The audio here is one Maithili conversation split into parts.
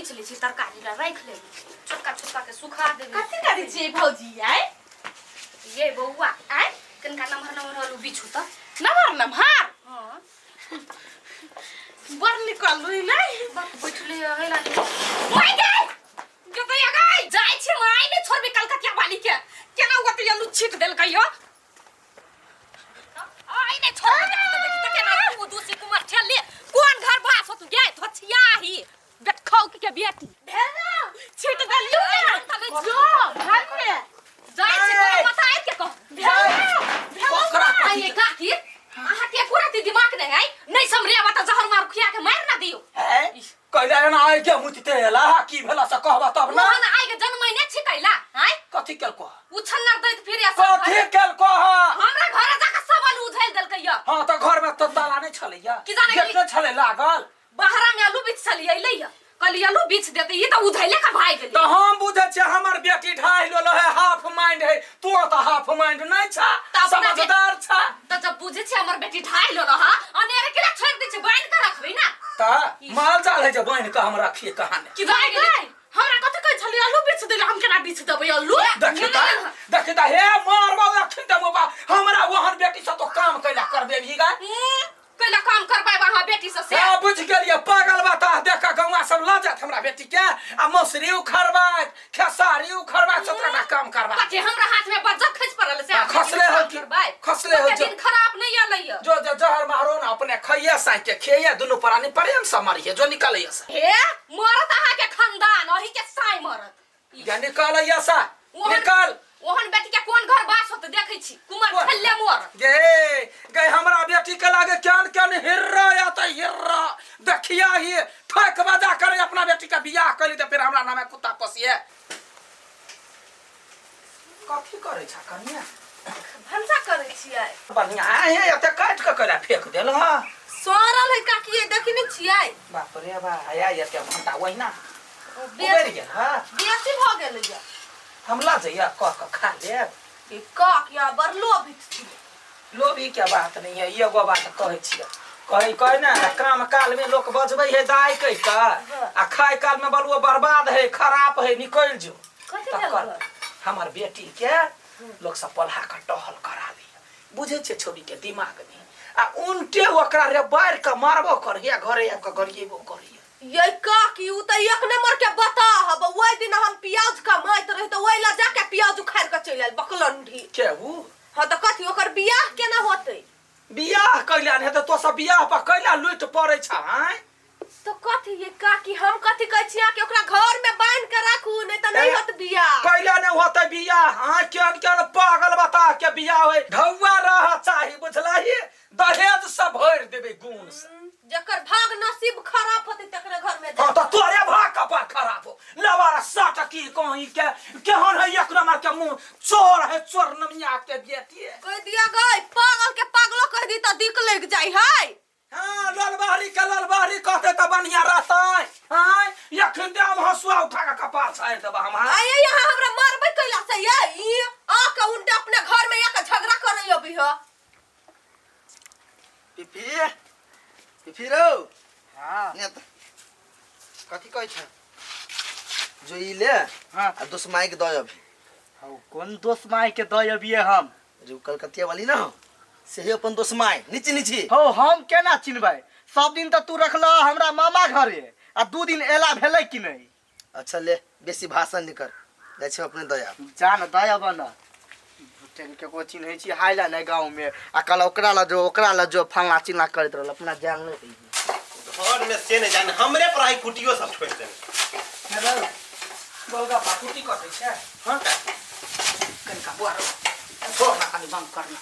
बीछ लै छी तरकारी ला राखि लेबै, छोटका छोटका के सुखा देबै। कथी करै छियै भौजी आइ? ये बौआ, आइ कनिका नमहर नमहर आलू बिछू तऽ। नमहर नमहर? हँ। बड़ निकल रही नहीं। बाप बैठले है ला माय गे जतै अगाइ जाइ छी, माय ने छोड़बे कलकतिया वाली के। केना ओते आलू छीट देलकै यो? आई ने छोड़बे, देखी तऽ, देखी तऽ केना दू दूसी कुमार ठेल ले। कोन घर बास हो तू गे धोछिया ही बेटखौ के बेटी? भेलो छीट देलियो ने जो घर में। जाइ छी तोरा माथा आबि के कह। भेलो भेलो। ओकरा आई ये काकी, अहाँ के पूरा दिमाग नहीं है? नहीं समझे त जहर मार खिया के मार ना दियो। है कैला एना आइ के मुतते एला, की भेला से कहबा तब ना। मोहन आइ के जन्मै ने छी कैला आइ? कथी केलको? उछन्नर दैत फिर या सब। कथी केलको? हमरा घर जाके सब आलू उझैल देलकै या। हां, त घर में तो ताला नहीं छलैया। की जाने। गेट नहीं छलै लागल। बाहरा में आलू बीछ छलियै अइलै या, कहली आलू बीछ देते, ई त उझैले के भागि गेलै। त हम बुझै छियै हमर बेटी ढाई लोलो है, हाफ माइंड है। तू त हाफ माइंड नहीं छा। त अपना समझदार छा। त जब बुझै छियै हमर बेटी ढाई लोलो हा, अनेरे केला छोड़ि दै छै? बान्हि के रखबै ना। त माल जाल है जे बान्हि के हम रखिए कहाने? की जाने गेलै। हमरा कथी कहै छलियै आलू बीछ देले? हम केना बीछ देबै आलू? देखी त, देखी त, हे मारबो अखन त मोबा। हमरा ओहन बेटी से तो काम कैला करबे भी गा? कैला काम करबाय अहाँ बेटी से से? हाँ, बुझ गेलियै पागल बता देख के गौवा सब लऽ जात हमरा बेटी के आ मसुरी उखड़बात, खेसारी उखड़बात, सतरा काम करबात। कथी हमरा हाथ में बज्जर खसि पड़ल से? हाँ, खसले हो की? करबाय। खसले हो कते जो। दिन खराब नहीं अलै य। जो जो जहर मारो ना अपने खइये साइ के खेये, दुनू प्राणी प्रेम से मरिये। जो निकलैये से। हे मरत अहाँ के खानदान, अही के साइ मरत। या निकलैये से। ओहन निकल। ओहन बेटी के कोन घर बास होत देखै छी कुमार। कोन? खेलले मोर। गे गे, हमरा बेटी के लागे केहन केहन हिर्रा या त हिर्रा देखिया ही ठक बजा करे अपना बेटी के बियाह करी त फिर हमरा नामे कुत्ता पोसिए। कथी करै छ कनिया? भनसा करै छियै। बढ़िया हे, एते काटि के करा फेंक देल ह। सड़ल है काकी, देखी नहि छियै? बाप रे बा, आया एते भंटा ओहिना उबरि गेल ह। बेसी भऽ गेलै या। हम लऽ जइया कह के खा लेब। ई काकी अहाँ बड़ लोभित छियै। लोभी के बात नहीं है, एगो बात कहै छियै, कहै कहै ने काम काल में लोक बजबै है दाइ कहि के आ खाय काल में बलुओ बर्बाद है, खराब है, निकलि जो। कथी तकर भेल? हमर बेटी के लोक सब पल्हा के टहल कराबैया, बुझै छियै छौड़ी के दिमाग नहीं आ उनटे ओकरा रे बारि के मारबो करैया, घरे आबि के गरिएबो करैया। ये काकी, उ त एक नंबर के बता हब। ओहि दिन हम प्याज कमाइत रही त ओहि ला जाके प्याज उखाड़ के चलि आयल बकलंडी। के उ? हाँ त कथी, ओकर बियाह केना होतै? बियाह कैला नहि हेतै? तो सब बियाह पर कैला लुटि पड़ै छ आँय? तो कथी ये काकी, हम कथी कहै छी कि ओकरा घर में बांध के राखू, नहीं त नहीं होत बियाह। कैला नहि होतै बियाह आँय? केहन केहन पागल बता के बियाह होय, ढौआ रह चाही, बुझलही? दहेज सब भरि देबै गुण से। जकर भाग नसीब खराब होतै तकरे घर में। हाँ तो तोरे भाग कपार खराब हो लवारा साट की कहीं के केहन है, एक नंबर के मुंह चोर है, चोर नमिया के बेटी है। कह दिया गई पागल के पागलो कह दी त दिक लग जाई है। हाँ, ललबारी के ललबारी कहते त बढ़िया रहतै। हाँ, यखन दे हम हंसुआ उठा के कपार छाड़ि देबा हम। हाँ आये यहाँ हमरा मारबै कैला से? ये ई आ के उनटे अपने घर में या के झगड़ा करे अभी हो। पिपी, पिपी रौ। हाँ। ने त कथी कहै छ जो ई ले। हाँ। आ दोस माई के दऽ अभी। हौ, कोन दोस माय के दऽ अबियै हम? जो कलकतिया वाली ना हो से ही अपन दोस माय नीचे नीचे। हौ, हम केना चिन्हबै? सब दिन तऽ तू रखलह हमरा मामा घरे आ 2 दिन एला भेलै कि नहि? अच्छा ले, बेसी भाषण नहीं कर, जाइ छी अपने दया। जा न दया बन झूठे के केकरो चिन्है छी हाय ला नहि गाँव में आ कहल ओकरा लऽ जो, ओकरा लऽ जो, फलना चिलना करैत रहल, अपना जान नहि। घर में से नहीं जाने हमरे पर आई कुटियो सब छोड़ देने। हेलो, गोलगप्पा कुटी कटै छै? हाँ का। कनिका बुआ रौ छोड़ ना, कनि बंद करना,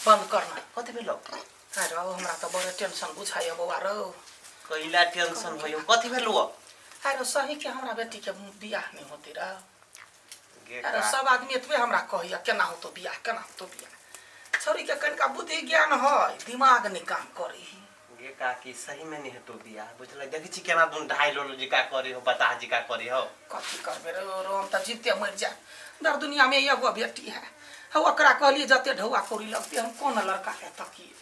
बंद करना। कथी भेलौ? अरे रौ, हमरा तऽ बड़े टेंशन बुझाइए बौआ रौ। कैला टेंशन भयो? कथी भेलौ? अरे सही के हमरा बेटी के बियाह नहीं होते रह। गे अरे का? सब आदमी एतबे हमरा कहैया, केना होतो बियाह, केना होतो बियाह। छौड़ी के कनिका बुद्धि ज्ञान है, दिमाग नहीं काम करे। गे काकी, सही में नहीं हेतो बियाह, बुझलै? देखै छी केना दुन ढाई लोलो जी का करे हो, बता जी का करे हो। कथी करबे रे रो, हम तऽ जीते मरि जाए। दर दुनिया में एगो बेटी है, हम ओकरा कहलिए जते ढौआ कौड़ी लगते, हम कोन लड़का के तकिए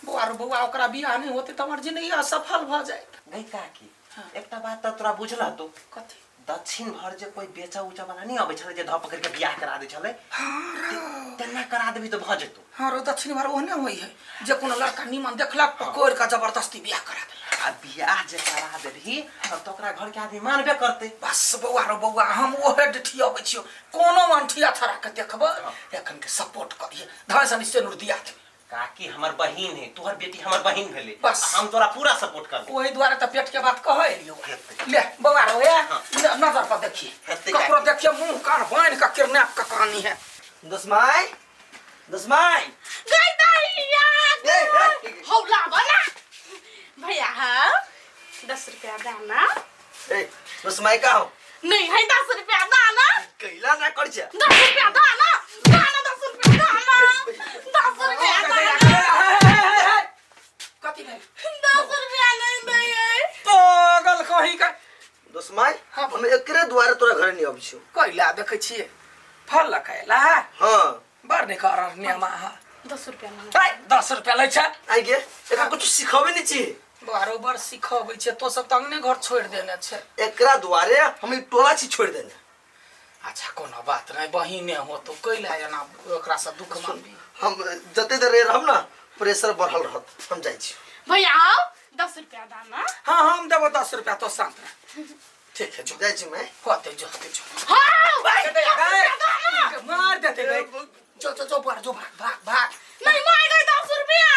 बौआ रो बौआ? ओकरा बियाह नहीं होते तऽ हमर जिंदगी असफल भऽ जाइत। गई काकी, एकटा बात तऽ तोरा बुझल हतो। कथी? दक्षिण भर जे कोई बेचा उचा वाला नहीं अबै छलै जे धऽ पकड़ के बियाह करा दै छलै, तेना करा देबही तऽ भऽ जेतौ। हाँ रो, दक्षिण भर ओहने होइ है जे कोनो लड़का नीमन देखलक पकड़ के जबरदस्ती बियाह करा देलक। आ बियाह जे करा देबही तब तऽ ओकरा घर के आदमी मानबे करतै। बस बौआ रो बौआ, हम ओहे डिठियबै छियौ, कोनो अंठिया छड़ा के देखबै एखन के सपोर्ट करिए धान सनी सेनुर दिया देबै। काकी हमर बहिन है, तोहर बेटी हमर बहिन भेलै। बस। आ हम तोरा पूरा सपोर्ट करबो। ओही दुआरे तऽ पेट के बात कहै एलियौ। हेतै। ले बौआ रो ए, हाँ। नजर पर देखिए हेतै ककरो काकी। देखिए मुंह कान बान्हि के किडनैप के कहानी है। दसमाई दसमाई गई दैया ए, ए, हौला बना भैया। हाँ 10 रुपया दाना। ए दसमाई का हो? नहीं है 10 रुपया दाना। कैला ना कर छे? 10 रुपया दाना दाना, 10 रुपया दाना, 10 रुपया दाना। कथी भेल? 10 रुपया नहीं दैयै। पागल कहीं का। दसमाई हाँ। हम एकरे दुआरे तोरा घर नहीं अबै छियौ। कैला देखै छियै फल लकैला। हां बड़ नीक अरण्यमा। हाँ 10 रुपया मांग। ए, 10 रुपया लै छै। आई गे, एकरा कुछ सिखबे नहीं छी। बरोबर सिखबै छै, तो सब तऽ अंगने घर छोड़ि देने छै। एकरा दुआरे हम ई टोला छी छोड़ देने। अच्छा कोनो बात नहीं, बहिने हो तो कैला एना ओकरा से दुख मानबी? हम जते देर रहब ना प्रेशर बढ़ल रहत, हम जाइ छी। भैया आओ 10 रुपया दाना। हाँ हम देबो 10 रुपया, तो शांत रह। ठीक है जो जाइ छी मैं। होते जो होते जो। हाँ मार 10 रुपया दाना। मार देते गए। जो जो जो भाग जो भाग भाग भाग। नहीं मार गई 10 रुपया।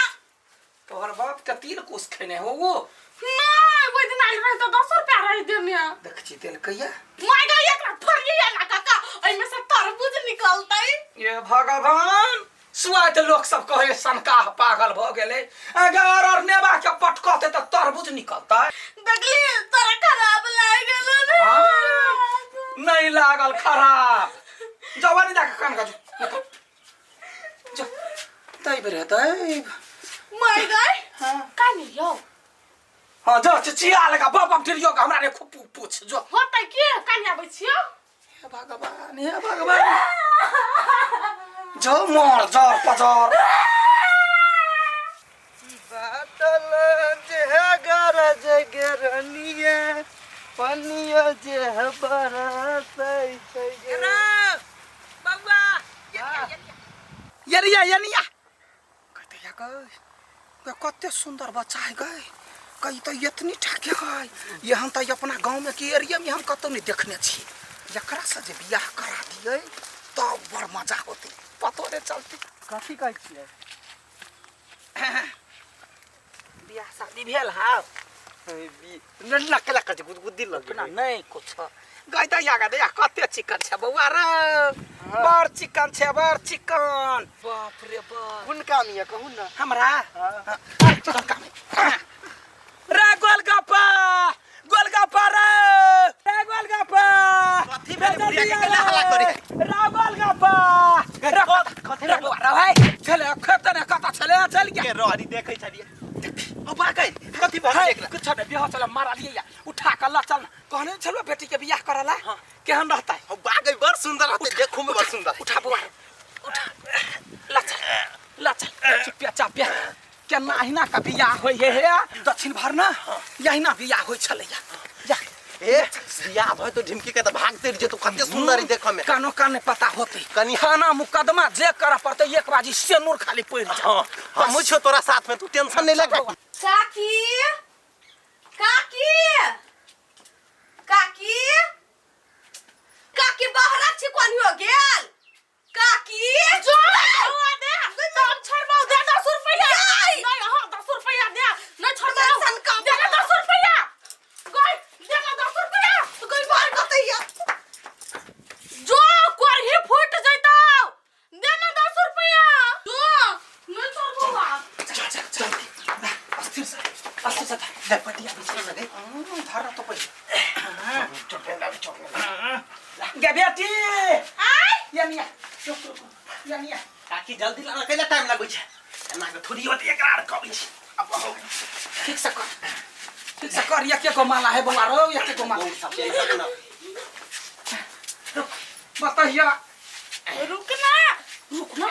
तोहर बाप के 3 कोस खेने हो वो। नहीं ओहि दिन आयल रहे तो 10 रुपया रह देने। देख छी देलकैया। मार गई एकरा फरिया ना काका, एहिमे से तरबूज निकलतै। ये भगवान, सुआत लोक सब कहे सनका पागल भ गेलै। अगर और नेबा के पटकते त तरबूज निकलतै। देखली तोरा खराब लाग गेल ने। नहीं लागल खराब। जवानी दाके कान का जो निकल। जो तै बेर हेतै। मार गई। हाँ। कानी यौ। हाँ जो चिचिया लगा बाप बाप ढेरियो के हमरा ने खूब पूछ जो। होतै के कानी आबै छियौ? हे भगवान, हे भगवान, जो मर जर पजर। बादल जे गरज गेरनिया पनिया जे बरसै छै गे। बौआ यरिया यनिया कहते या गई कते सुंदर बच्चा है गई, कही तो इतनी ठाके है। ये हम तो अपना गांव में की एरिया में हम कतौ नहीं देखने छी। एकरा से जे बियाह करा दिए तब बड़ मजा होती, पतो नहीं चलती। कथी कहै छियै? बियाह शादी भेल हाँ? नकला कथी गुदगुदी लगे ना नहीं कुछ गई दैया गा दैया कते चिकन छै बौआ रे, बड़ चिकन छै, बड़ चिकन। बाप रे बाप। कोन काम यऽ कहू ना? हमरा हाँ। चिकन काम है। रे गोलगप्पा गोलगप्पा रे, रे गोलगप्पा। कथी भेलै बुढ़िया के केना हल्ला करे? रे गोलगप्पा रे कथी रे बौआ रे भाई छले खेत ने कत छले चल गया के रहरी देखै छलियै। ओ बाकै कथी भऽ है, गेलै एकरा? कुछ नहीं बियाह चल मारा लिए या उठा के ला चल। कहने छलौ बेटी के बियाह करला। हाँ। केहन रहतै? ओ बाकै बड़ सुंदर रहतै, देखू में बड़ सुंदर। उठा बौआ उठा, ला चल ला चल। चुपिया चापिया केना अहिना का बियाह होइ हे हे दक्षिण भर ना यहिना बियाह होइ छलैया। जा ए बियाह भऽ तो ढिमकी के त भागते जेतौ, कते सुंदर है देखऽ में। कानो कान पता होते कनी थाना मुकदमा जे करऽ पड़तै एक बाजी सेनुर खाली पड़ि जाय। हां हमहूँ छियौ तोरा साथ में, तू टेंशन नहीं ले। काकी काकी काकी काकी बहरा छी कोन हो गेल? काकी जो हवा दे तब छोड़बौ दे 10 रुपया। नहीं हाँ 10 रुपया दे, नहीं छोड़बौ सनका दे ना 10 रुपया। गई दे ना 10 रुपया। गई बाहर कतैया जो कोरही फूट जैतौ दे ना 10 रुपया। जो नहीं छोड़बौ बाप। चल चल चल अस्थिर से अस्थिर से दे पटिया बिछा ना दे। धर तो पहिले गे बेटी आय यनिया रुक रुक यनिया। काकी जल्दी लाना, कैला टाइम लगै छै? एना के थोड़ी होतै एकरा आर कहबै छी। अब हो ठीक से कर, ठीक से कर। एक एक माला है बौआ रो, एक एक माला। बहुत सब टेंशन ना। रुक बताइया। रुक ना रुक ना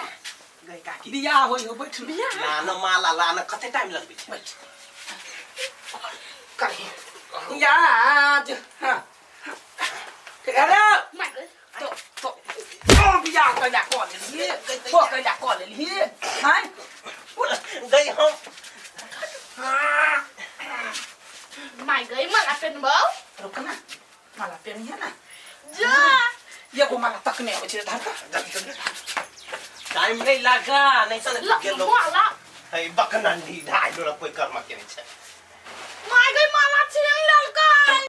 गई काकी बियाह होई हो बैठ बियाह लाना माला लाना कते टाइम लगबै छै? बैठ करही पियाज। हाँ अरे my गई। तो तो तो बियाह कैला कऽ लेलही, तो कैला कऽ लेलही हैं? गई हम। My गई, माला पेनबौ। रुक ना, माला पेनिहे ना। जा। एगो माला तकने अबै छै, धर तऽ। टाइम नहीं लगा नहीं तो ल गेलो। माला। है बकनंडी ढाई डोला कोई कर्म के नहीं छै।